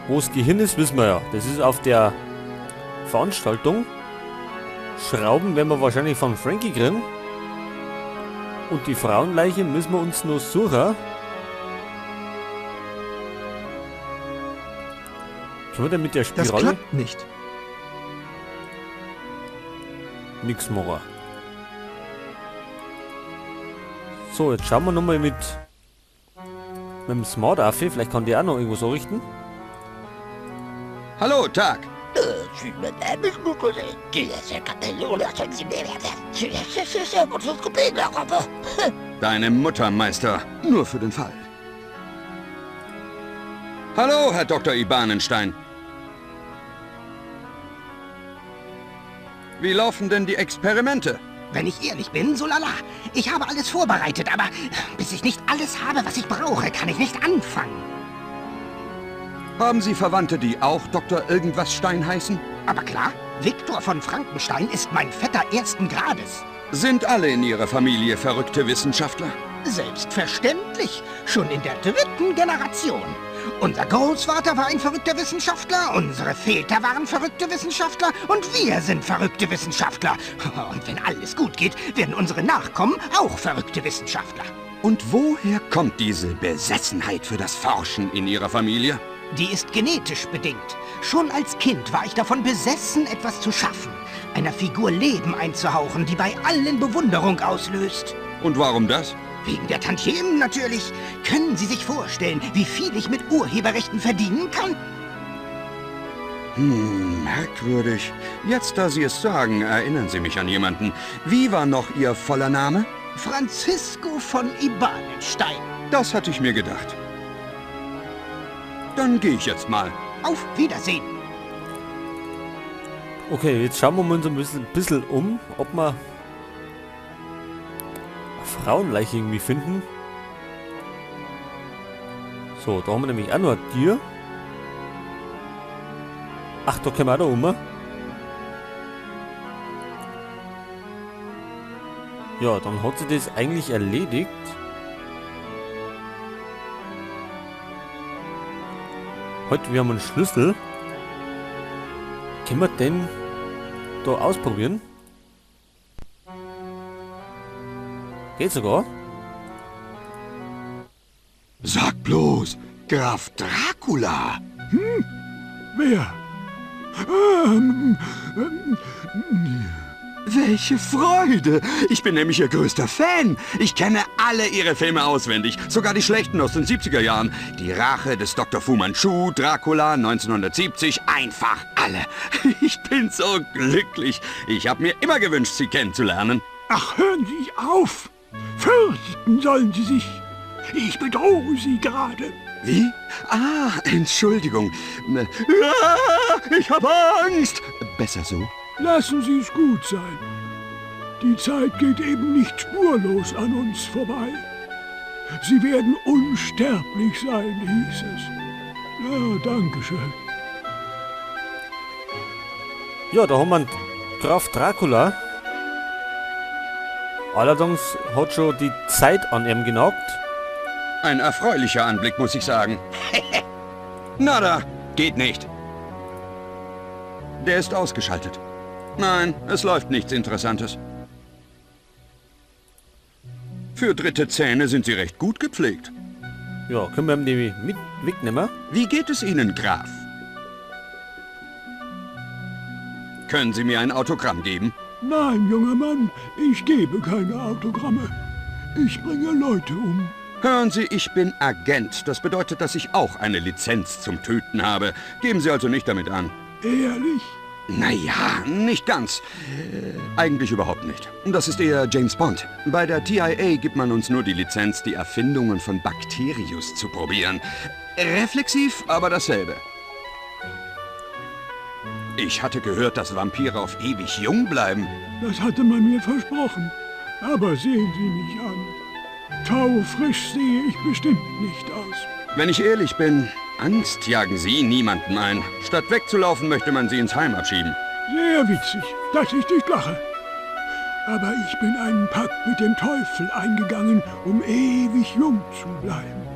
Wo das Gehirn ist, wissen wir ja. Das ist auf der Veranstaltung. Schrauben werden wir wahrscheinlich von Frankie kriegen. Und die Frauenleiche müssen wir uns noch suchen. Können wir denn mit der Das Spirale? klappt nicht. Nix machen. So, jetzt schauen wir nochmal mit dem Smart Affe. Vielleicht kann der auch noch irgendwas anrichten. Hallo, Tag. Deine Mutter, Meister. Nur für den Fall. Hallo, Herr Dr. Ibanenstein. Wie laufen denn die Experimente? Wenn ich ehrlich bin, so lala. Ich habe alles vorbereitet, aber bis ich nicht alles habe, was ich brauche, kann ich nicht anfangen. Haben Sie Verwandte, die auch Dr. Irgendwas Stein heißen? Aber klar, Viktor von Frankenstein ist mein Vetter ersten Grades. Sind alle in Ihrer Familie verrückte Wissenschaftler? Selbstverständlich, schon in der dritten Generation. Unser Großvater war ein verrückter Wissenschaftler, unsere Väter waren verrückte Wissenschaftler und wir sind verrückte Wissenschaftler. Und wenn alles gut geht, werden unsere Nachkommen auch verrückte Wissenschaftler. Und woher kommt diese Besessenheit für das Forschen in Ihrer Familie? Die ist genetisch bedingt. Schon als Kind war ich davon besessen, etwas zu schaffen. Einer Figur Leben einzuhauchen, die bei allen Bewunderung auslöst. Und warum das? Wegen der Tantiemen natürlich. Können Sie sich vorstellen, wie viel ich mit Urheberrechten verdienen kann? Merkwürdig. Jetzt, da Sie es sagen, erinnern Sie mich an jemanden. Wie war noch Ihr voller Name? Francisco von Ibanenstein. Das hatte ich mir gedacht. Dann gehe ich jetzt mal. Auf Wiedersehen. Okay, jetzt schauen wir uns ein bisschen um, ob wir eine Frauenleiche irgendwie finden. So, da haben wir nämlich auch noch ein Tier. Ach, da können wir auch da um. Ja, dann hat sich das eigentlich erledigt. Heute, wir haben einen Schlüssel. Können wir den da ausprobieren? Geht sogar. Sag bloß, Graf Dracula. Hm? Wer? Welche Freude! Ich bin nämlich Ihr größter Fan. Ich kenne alle Ihre Filme auswendig, sogar die schlechten aus den 70er Jahren. Die Rache des Dr. Fu Manchu, Dracula, 1970, einfach alle. Ich bin so glücklich. Ich habe mir immer gewünscht, Sie kennenzulernen. Ach, hören Sie auf! Fürchten sollen Sie sich! Ich bedrohe Sie gerade. Wie? Ah, Entschuldigung. Ich habe Angst! Besser so. Lassen Sie es gut sein. Die Zeit geht eben nicht spurlos an uns vorbei. Sie werden unsterblich sein, hieß es. Ja, danke schön. Ja, da haben wir einen Graf Dracula. Allerdings hat schon die Zeit an ihm genagt. Ein erfreulicher Anblick, muss ich sagen. Nada, geht nicht. Der ist ausgeschaltet. Nein, es läuft nichts Interessantes. Für dritte Zähne sind sie recht gut gepflegt. Ja, können wir die mit wegnehmen? Wie geht es Ihnen, Graf? Können Sie mir ein Autogramm geben? Nein, junger Mann, ich gebe keine Autogramme. Ich bringe Leute um. Hören Sie, ich bin Agent. Das bedeutet, dass ich auch eine Lizenz zum Töten habe. Geben Sie also nicht damit an. Ehrlich? Naja, nicht ganz. Eigentlich überhaupt nicht. Das ist eher James Bond. Bei der TIA gibt man uns nur die Lizenz, die Erfindungen von Bacterius zu probieren. Reflexiv, aber dasselbe. Ich hatte gehört, dass Vampire auf ewig jung bleiben. Das hatte man mir versprochen. Aber sehen Sie mich an. Taufrisch sehe ich bestimmt nicht aus. Wenn ich ehrlich bin, Angst jagen Sie niemanden ein. Statt wegzulaufen, möchte man Sie ins Heim abschieben. Sehr witzig, dass ich nicht lache. Aber ich bin einen Pakt mit dem Teufel eingegangen, um ewig jung zu bleiben.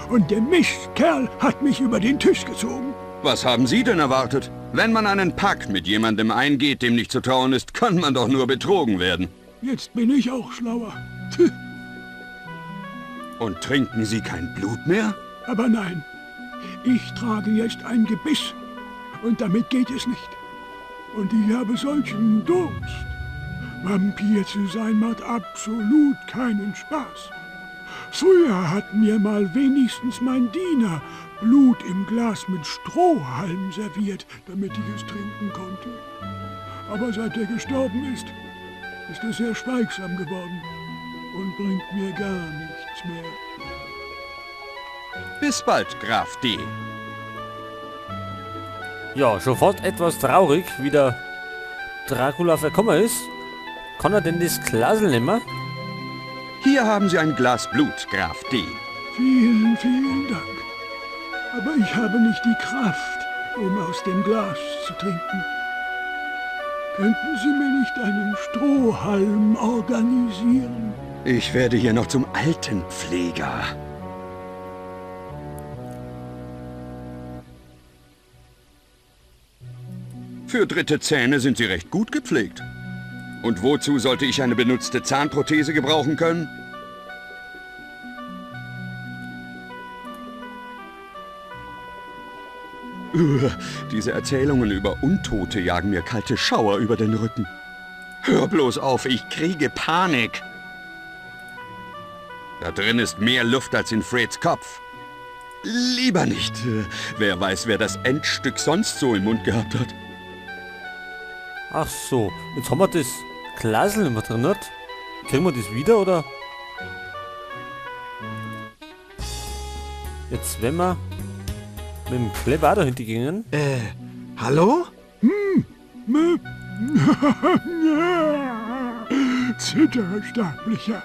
Und der Mistkerl hat mich über den Tisch gezogen. Was haben Sie denn erwartet? Wenn man einen Pakt mit jemandem eingeht, dem nicht zu trauen ist, kann man doch nur betrogen werden. Jetzt bin ich auch schlauer. Und trinken Sie kein Blut mehr? Aber nein, ich trage jetzt ein Gebiss und damit geht es nicht. Und ich habe solchen Durst. Vampir zu sein macht absolut keinen Spaß. Früher hat mir mal wenigstens mein Diener Blut im Glas mit Strohhalm serviert, damit ich es trinken konnte. Aber seit er gestorben ist, ist er sehr schweigsam geworden und bringt mir gar nichts mehr. Bis bald, Graf D. Ja, schon fast etwas traurig, wie der Dracula verkommen ist. Kann er denn das Glasl nehmen? Hier haben Sie ein Glas Blut, Graf D. Vielen, vielen Dank. Aber ich habe nicht die Kraft, um aus dem Glas zu trinken. Könnten Sie mir nicht einen Strohhalm organisieren? Ich werde hier noch zum Altenpfleger. Für dritte Zähne sind sie recht gut gepflegt. Und wozu sollte ich eine benutzte Zahnprothese gebrauchen können? Diese Erzählungen über Untote jagen mir kalte Schauer über den Rücken. Hör bloß auf, ich kriege Panik. Da drin ist mehr Luft als in Freds Kopf. Lieber nicht. Wer weiß, wer das Endstück sonst so im Mund gehabt hat. Ach so, jetzt haben wir das Glasl nicht mehr drin, nicht? Kriegen wir das wieder, oder? Jetzt, wenn wir mit dem Kleber dahinter gingen. Hallo? Zittersterblicher.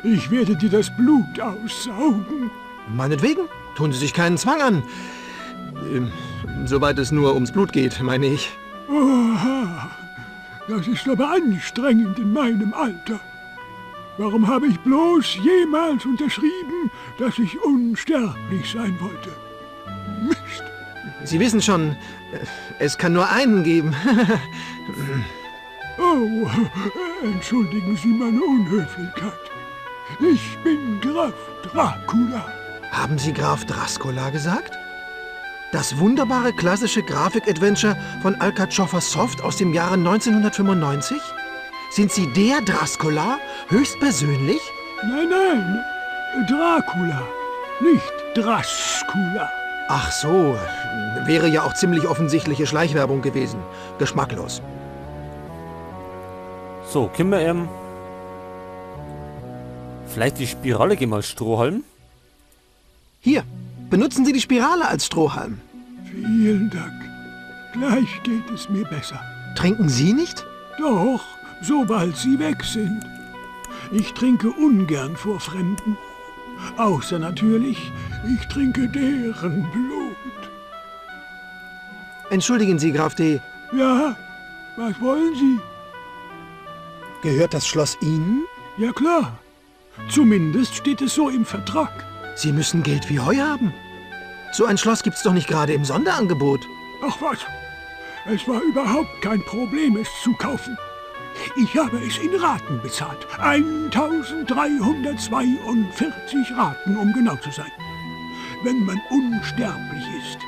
Ich werde dir das Blut aussaugen. Meinetwegen, tun Sie sich keinen Zwang an. Soweit es nur ums Blut geht, meine ich. Oha, das ist aber anstrengend in meinem Alter. Warum habe ich bloß jemals unterschrieben, dass ich unsterblich sein wollte? Mist! Sie wissen schon, es kann nur einen geben. Oh, entschuldigen Sie meine Unhöflichkeit. Ich bin Graf Dracula. Haben Sie Graf Dracula gesagt? Das wunderbare klassische Grafik-Adventure von Alcachofa Soft aus dem Jahre 1995? Sind Sie der Dracula höchstpersönlich? Nein, nein, Dracula, nicht Dracula. Ach so, wäre ja auch ziemlich offensichtliche Schleichwerbung gewesen. Geschmacklos. So, können wir vielleicht die Spirale geben als Strohhalm? Hier, benutzen Sie die Spirale als Strohhalm. Vielen Dank. Gleich geht es mir besser. Trinken Sie nicht? Doch, sobald Sie weg sind. Ich trinke ungern vor Fremden. Außer natürlich, ich trinke deren Blut. Entschuldigen Sie, Graf D. Ja, was wollen Sie? Gehört das Schloss Ihnen? Ja klar. Zumindest steht es so im Vertrag. Sie müssen Geld wie Heu haben. So ein Schloss gibt's doch nicht gerade im Sonderangebot. Ach was, es war überhaupt kein Problem, es zu kaufen. Ich habe es in Raten bezahlt. 1342 Raten, um genau zu sein. Wenn man unsterblich ist,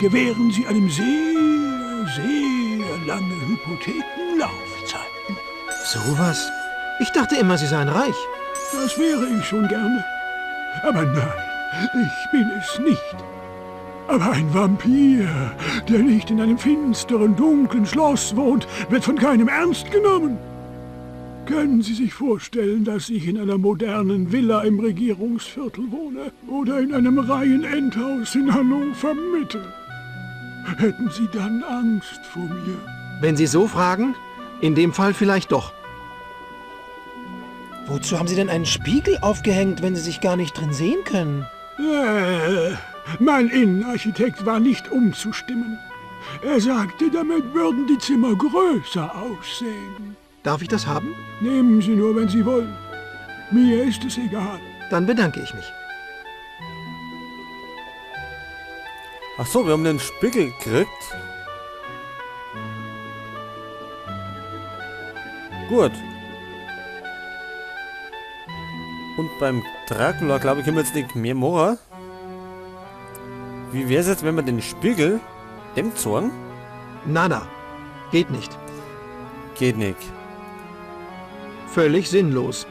gewähren sie einem sehr, sehr lange Hypothekenlaufzeiten. Sowas? Ich dachte immer, Sie seien reich. Das wäre ich schon gerne. Aber nein, ich bin es nicht. Aber ein Vampir, der nicht in einem finsteren, dunklen Schloss wohnt, wird von keinem ernst genommen. Können Sie sich vorstellen, dass ich in einer modernen Villa im Regierungsviertel wohne oder in einem Reihenendhaus in Hannover Mitte? Hätten Sie dann Angst vor mir? Wenn Sie so fragen, in dem Fall vielleicht doch. Wozu haben Sie denn einen Spiegel aufgehängt, wenn Sie sich gar nicht drin sehen können? Mein Innenarchitekt war nicht umzustimmen. Er sagte, damit würden die Zimmer größer aussehen. Darf ich das haben? Nehmen Sie nur, wenn Sie wollen. Mir ist es egal. Dann bedanke ich mich. Ach so, wir haben den Spiegel gekriegt. Gut. Und beim Dracula, glaube ich, können wir jetzt nicht mehr machen. Wie wäre es jetzt, wenn wir den Spiegel dem zeigen? Nada. Geht nicht. Geht nicht. Völlig sinnlos.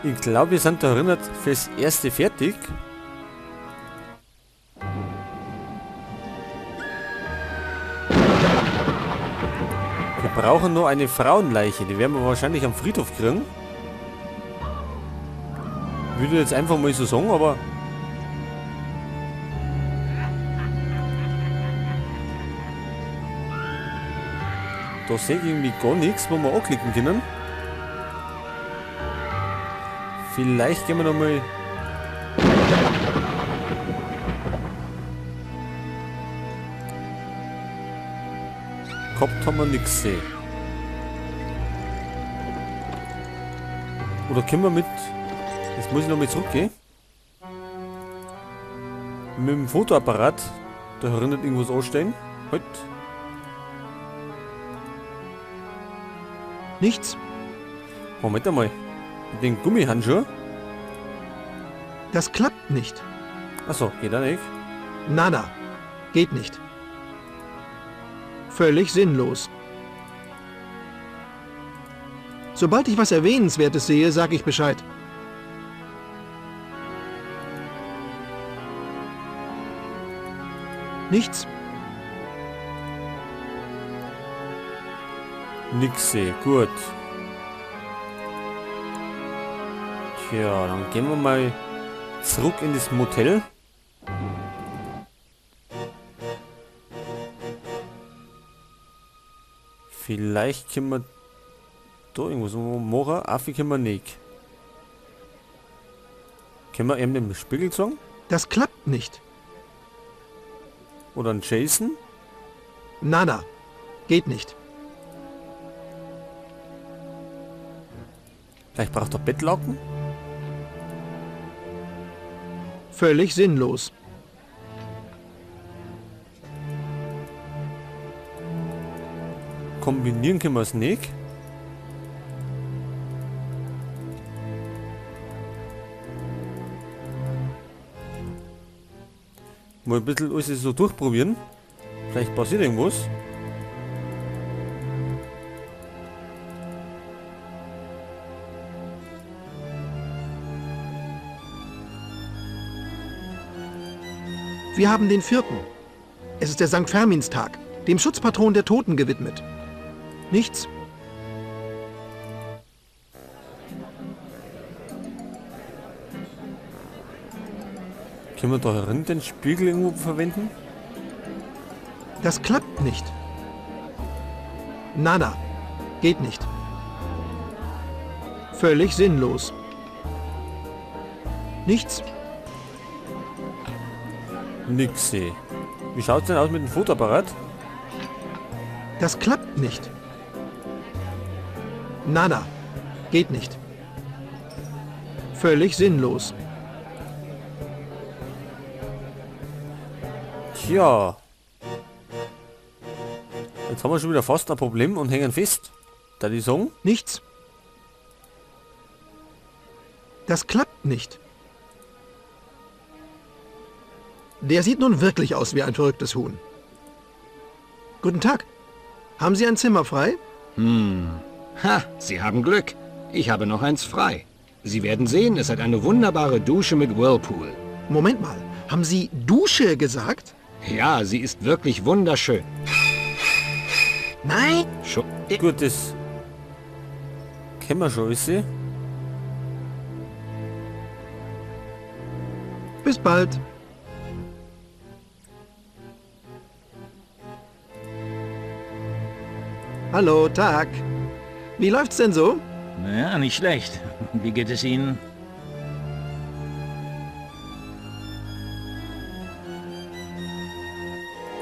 Ich glaube, wir sind da erinnert fürs erste fertig. Wir brauchen nur eine Frauenleiche. Die werden wir wahrscheinlich am Friedhof kriegen. Würde jetzt einfach mal so sagen, aber... Da sehe ich irgendwie gar nichts, wo wir anklicken können. Vielleicht gehen wir nochmal... Gehabt haben wir nichts gesehen. Oder können wir mit... Jetzt muss ich nochmal zurückgehen. Mit dem Fotoapparat da erinnert irgendwas anstellen. Halt. Nichts. Moment einmal. Mit den Gummihandschuhen? Das klappt nicht. Achso, geht auch nicht. Nada. Geht nicht. Völlig sinnlos. Sobald ich was Erwähnenswertes sehe, sage ich Bescheid. Nichts. Nix sehe. Gut. Tja, dann gehen wir mal zurück in das Motel. Vielleicht können wir da irgendwas machen. Affi können wir nicht. Können wir eben den Spiegel zeigen? Das klappt nicht. Oder ein Jason? Nada. Geht nicht. Vielleicht braucht er Bettlaken? Völlig sinnlos. Kombinieren können wir es nicht. Mal ein bisschen alles so durchprobieren. Vielleicht passiert irgendwas. Wir haben den 4. Es ist der St. Ferminstag, dem Schutzpatron der Toten gewidmet. Nichts. Können wir da herin den Spiegel irgendwo verwenden? Das klappt nicht. Nada. Geht nicht. Völlig sinnlos. Nichts. Nix sehe. Wie schaut's denn aus mit dem Fotoapparat? Das klappt nicht. Nada. Geht nicht. Völlig sinnlos. Tja. Jetzt haben wir schon wieder fast ein Problem und hängen fest. Da die sagen? Nichts. Das klappt nicht. Der sieht nun wirklich aus wie ein verrücktes Huhn. Guten Tag. Haben Sie ein Zimmer frei? Hm. Ha, Sie haben Glück. Ich habe noch eins frei. Sie werden sehen, es hat eine wunderbare Dusche mit Whirlpool. Moment mal, haben Sie Dusche gesagt? Ja, sie ist wirklich wunderschön. Nein! Schon. Gut, das kennen wir schon, ist sie. Bis bald. Hallo, Tag. Wie läuft's denn so? Naja, nicht schlecht. Wie geht es Ihnen?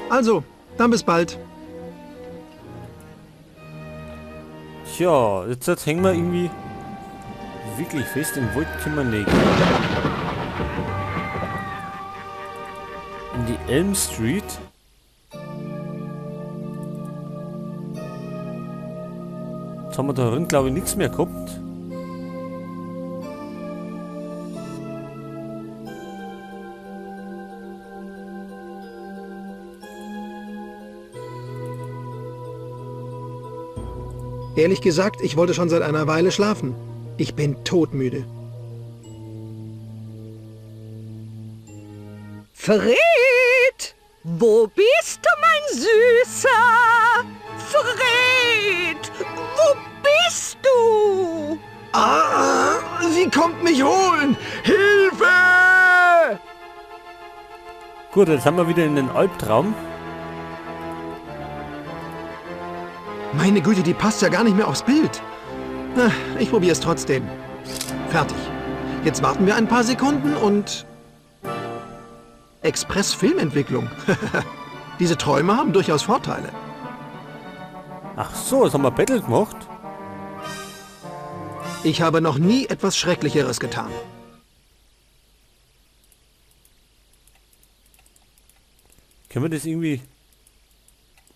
Also, dann bis bald. Tja, jetzt hängen wir irgendwie wirklich fest, im Wald können wir nicht. In die Elm Street. Jetzt haben wir da drin, glaube ich, nichts mehr gehabt. Ehrlich gesagt, ich wollte schon seit einer Weile schlafen. Ich bin todmüde. Fred! Wo bist du, mein Süßer? Fred! Wo bist du? Ah, sie kommt mich holen! Hilfe! Gut, jetzt haben wir wieder in den Albtraum. Meine Güte, die passt ja gar nicht mehr aufs Bild. Na, ich probiere es trotzdem. Fertig. Jetzt warten wir ein paar Sekunden und... Express-Filmentwicklung. Diese Träume haben durchaus Vorteile. Ach so, jetzt haben wir Battle gemacht. Ich habe noch nie etwas Schrecklicheres getan. Können wir das irgendwie...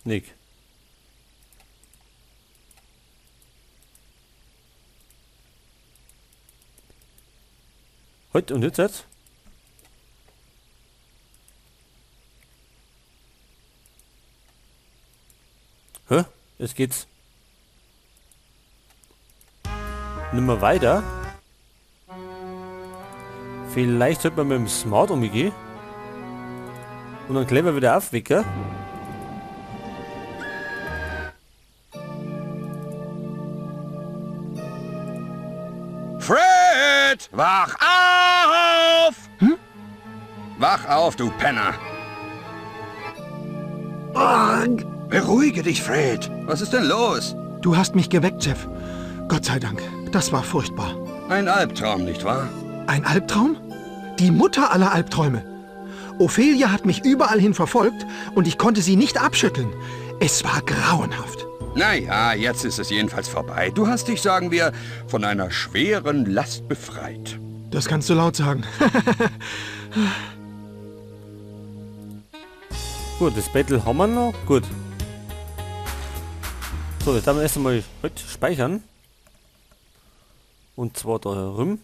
Nick. Heute und jetzt? Hä? Jetzt geht's nimmer weiter. Vielleicht sollte man mit dem Smart umgehen. Und dann clever wieder aufwecken. Fred! Wach auf! Hm? Wach auf, du Penner! Arg. Beruhige dich, Fred. Was ist denn los? Du hast mich geweckt, Jeff. Gott sei Dank. Das war furchtbar. Ein Albtraum, nicht wahr? Ein Albtraum? Die Mutter aller Albträume. Ophelia hat mich überall hin verfolgt und ich konnte sie nicht abschütteln. Es war grauenhaft. Naja, jetzt ist es jedenfalls vorbei. Du hast dich, sagen wir, von einer schweren Last befreit. Das kannst du laut sagen. Gut, das Battle haben wir noch. Gut. So, jetzt haben wir erst einmal heute speichern. Und zwar da herum.